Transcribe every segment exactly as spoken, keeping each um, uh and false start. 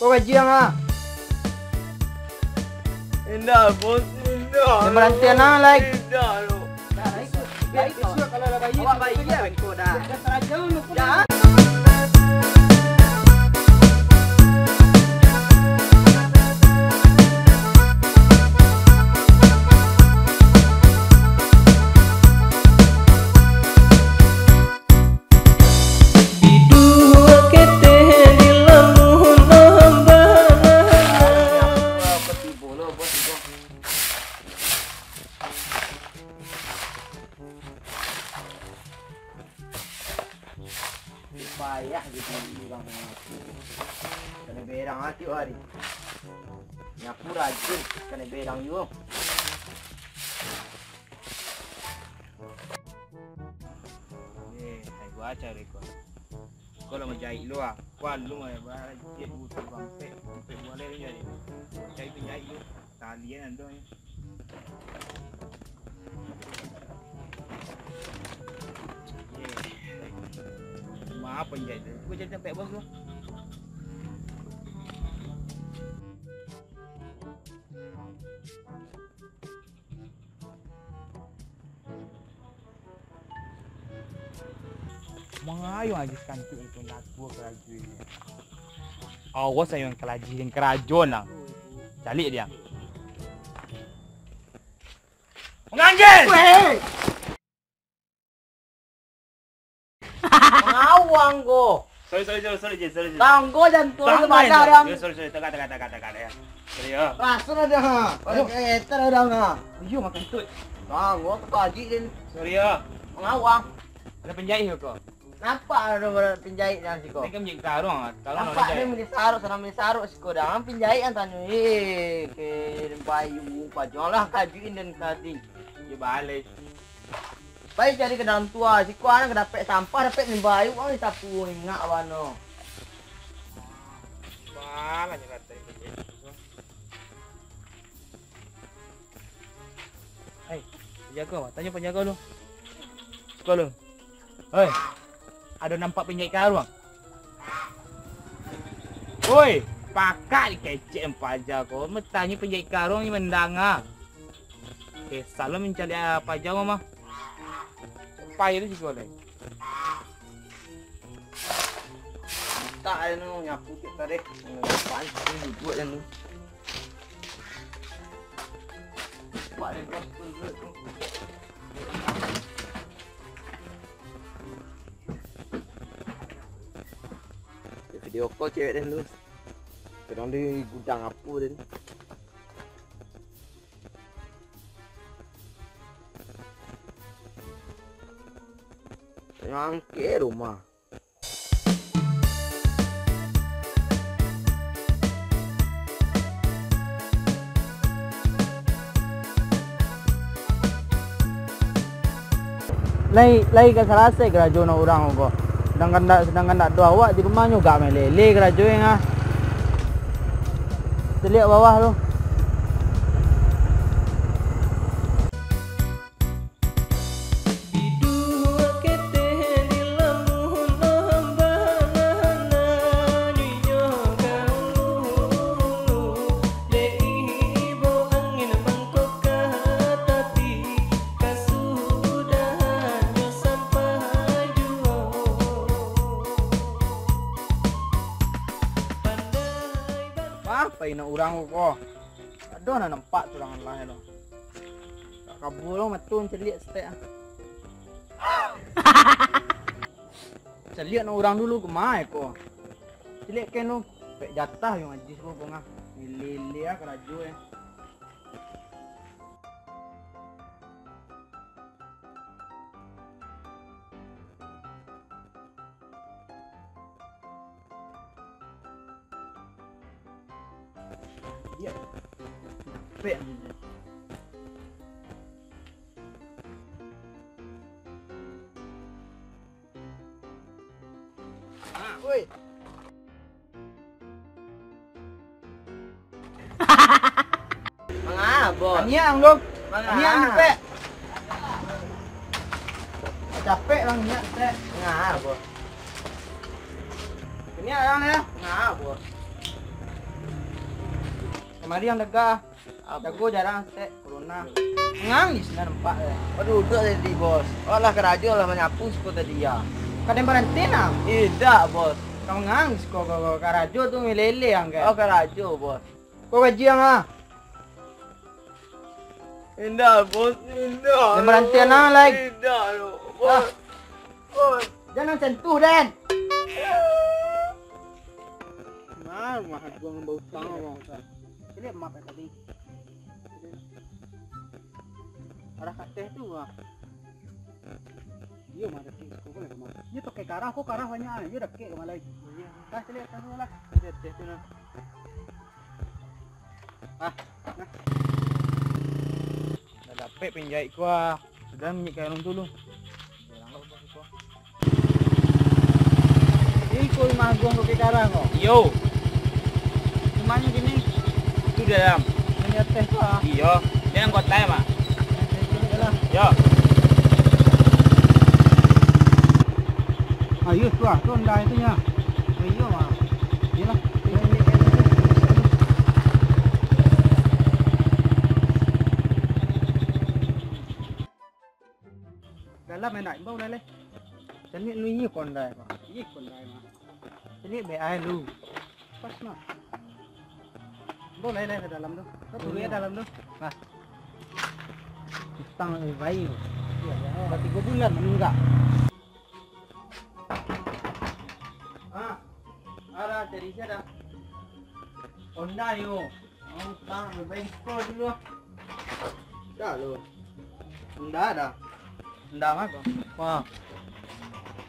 Ko gaji ang, ah. Indak, bos, indak. Jan baranti, nah, lai. Indak, lo. Dah, dah, ikut. Dah, ikut. Kalau lah bayia, awak bayia, bengkok dah. Dah sarajo, lu, dah. Iduak keteh di lamun ombak. Payah gitu urang. Kanai berang tiok ari. Nyapu rajin, kanai berang juo. Eh, hai gua aja deh kau. Kau lah manjaik lu ah. Kau lu mah ya, bah, jahit butuh bampek, bampek buah lele jadi. Cari penjahit lu. Talian ado ni. Maaf penjahit tu. Gua jadi sampai bos lu. Mangayo aja kantuak itu laku karajo ini. Awas ayo kalaji dan karajo nang. Caliak dia. Manganjil! Weh! Mangawang ko. Sorry, sorry, sorry, sorry, Jin, sorry, Jin. Tanggo jantung. Tanggo sabalah, jantung. Dang. Yo, sorry, sorry, tagak, tagak, tagak, tagak, yo. Sorry, yo. Raso dah, ha. Ayo. Pakai heater dah, ha. Iyo, makan tut. Tanggo, aku kaji, Din. Sorry, yo. Mangawang. Ado penjahit ko? Nampak ado penjahit dalam siko. Ini kan penjahit karung, ah. Karung nampak ado ni penjahit. Mandi saruk, sana mandi saruk siko dah. Penjahit yang tanyo, eh, ke bayu, pajuang lah kajuin dan kadi. Yo, balai. Pai cari ka dalam tu ah, siko anak ka dapek sampah, dapek limbah ayu, ang disapu ingak bano. Malah nyo kato itu. Hei, panjago, tanyo panjago lu. Siko lu. Hei, ado nampak penjahit karung? Woi, pakak dikecek paja ko. Matanyo penjahit karung ni mandanga. Oke, salam mancaliak paja mah. Pai tu siko lai. Tak anu nyapu kita deh. Apaan sih duduak jan tu? Buat deh bos tu duduak tu. Video call cewek deh lu. Kadang di gudang apo deh. Nyangke rumah. Lai, lai ka salasai karajo nan urang ko. Sadangkan ndak, sadangkan ndak ado awak di rumah nyo, gak main lele karajo e ah. Caliak bawah tu. Wah, pai nak urang ko. Aduh, nak nampak tu urang lah tu. Kabua lo mato caliak saketek ah. Caliak nak urang dulu kemai ko. Caliak ken tu, pek jatah yo najis ko ngah. Lele ah karajo e. Iyo. Pek. Oi. Manga, bos? Aniang, bos. Manga? Aniang, pek. Capek, bang, niat, pek. Manga, bos? Aniang, bang, yo. Manga, bos? Mari ang dagah. Jago jarak, tek, corona. Mangang di sinan nampak, eh. Aduh, duduak tadi, Bos. Awak lah karajo lah manyapu siko tadi, ya. Ka den baranti, nah? Indak, Bos. Ka mangang siko, ko, ko, karajo tu milele ang, kan? Oh, karajo, Bos. Ko gaji ang, ah? Indak, Bos. Indak. Den baranti, nah, lai. Indak, Bos. Ah. Bos. Jan sentuh den. Nah, rumah gua ngan bautang, Bang. Sini map tadi. Arah kat teh tu, ah. Iyo, mah, dakek. Kau boleh, mah. Iyo, pakai karah, kok karah banyak, ah. Iyo, dakek, kemana lagi? Iyo. Ah, sini, taruh lah. Di teh tu, nah. Ah, nah. Dah dapek penjahit ku, ah. Sudah minyak karung tu lu. Iko rumah Agung tu ke karang ko? Iyo. Rumahnyo kini? Tu dalam. Nan di ateh tu, ah? Iyo. Di dalam kotak, Mak. Iyo. Ah, iyo tu, ah. Tu Honda itu nyo. Oh, iyo, Mak. Iyolah. Dalam enak, imbau lai, lai. Caniak nu iyo kondai, Pak. Iyo kondai, Mak. Caniak be ai lu. Pas, Mak. Imbau lai, lai, ka dalam tu. Kau tunggu ya dalam tu. Nah. Utang lebih baik. Iya, iya. Udah tiga bulan manunggak. Ah, ada cari saya dah. Honda yo. Utang beko dulu. Dah lo. Ndak dah. Ndak mah ko. Wah.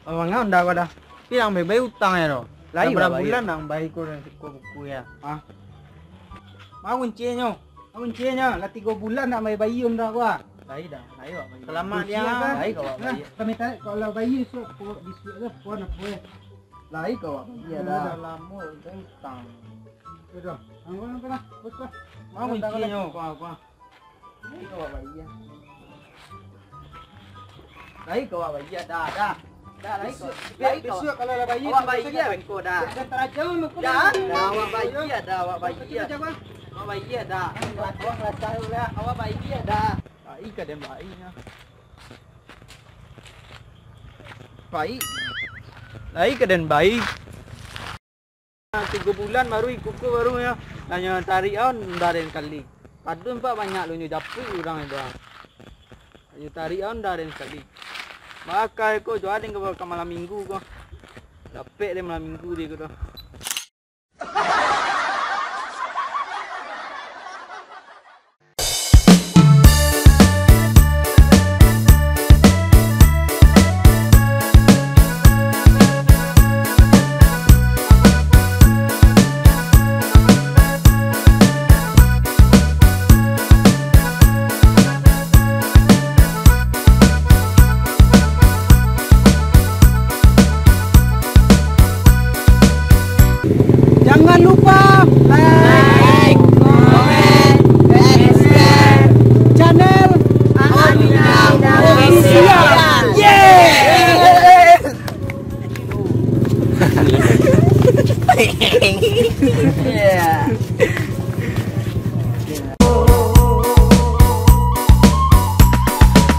Abang ndak dah. Bilang bae-bae utang ya lo. Lai bulan nang bae ko dan siko buku ya. Ah. Mau kuncinyo. Mau kuncinyo. Lah tiga bulan ndak bae-bae ndak ko. Lai dah. Lai wak bae. Selamat dia. Lai ko wak bae. Kami tarik kalau bae so ko disuik lah pon apa ya. Lai ko wak bae dah. Dah lama utang. Sudah. Anggo nang pernah. Bos lah. Mau kuncinyo. Ko apa? Lai ka awak bayia. Lai ka awak bayia, dah, dah. Dah, lai ka. Bisuak, lai ka bisuak kalau lah bayia, awak bayia beko, dah. Dah tarajam beko, dah. Dah, dah, awak bayia, dah, awak bayia. Awak bayia, dah. Awak bayia, dah. Lai ka den bayia. Lai. Lai ka den bayia. Tigo bulan baru ikuku baru nyo. Lah nyo tarik aun, ndak den kali. Padun pak banyak lu nyo japuik urang itu. Nyo tarik aun, ndak den kali. Makai ko jo aden ka malam minggu ko. Dapek den malam minggu di ko tu. Jangan lupa like, comment, and share channel Amin Official. Yeay!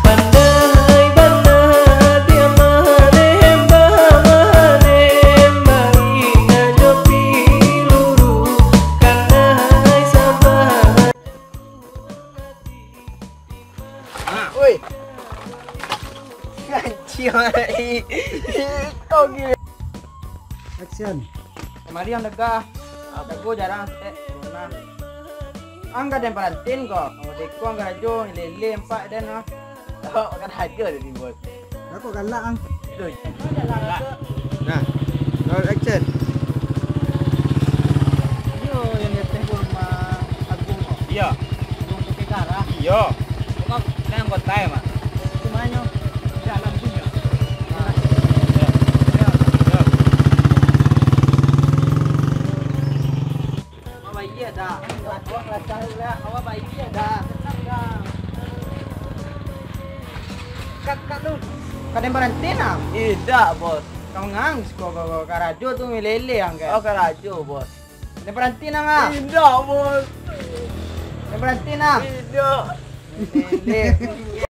Pandai bana dia manembak, manembak indak jo piluru, kanai sabar. Woi. Anjing, ai. Kau gila. Action. Kamari ang dagah. Jago jarak, tek. Nah. Ang ka den parantin ko. Kalau deko ang karajo, lele empat den lah. Awak makan harga tadi, Bos. Aku galak, ang. Aduh. Galak. Nah, roll action. Iyo, yang di ateh rumah Agung ko. Iyo. Agung Putih Karah. Iyo. Rumah nang kota ya, Mak? Rumahnya dalam dunia. Nah. Iyo. Iyo. Iyo. Awak bayia dah. Awak bayia dah. Tenang dah. Kat, kat tu. Ka den baranti nah. Indak, Bos. Ka mangang siko, ko, ko, karajo tu milele ang kan. Oh, karajo, Bos. Ka den baranti nah, ah. Indak, Bos. Berhenti nah. Tidak. Lele.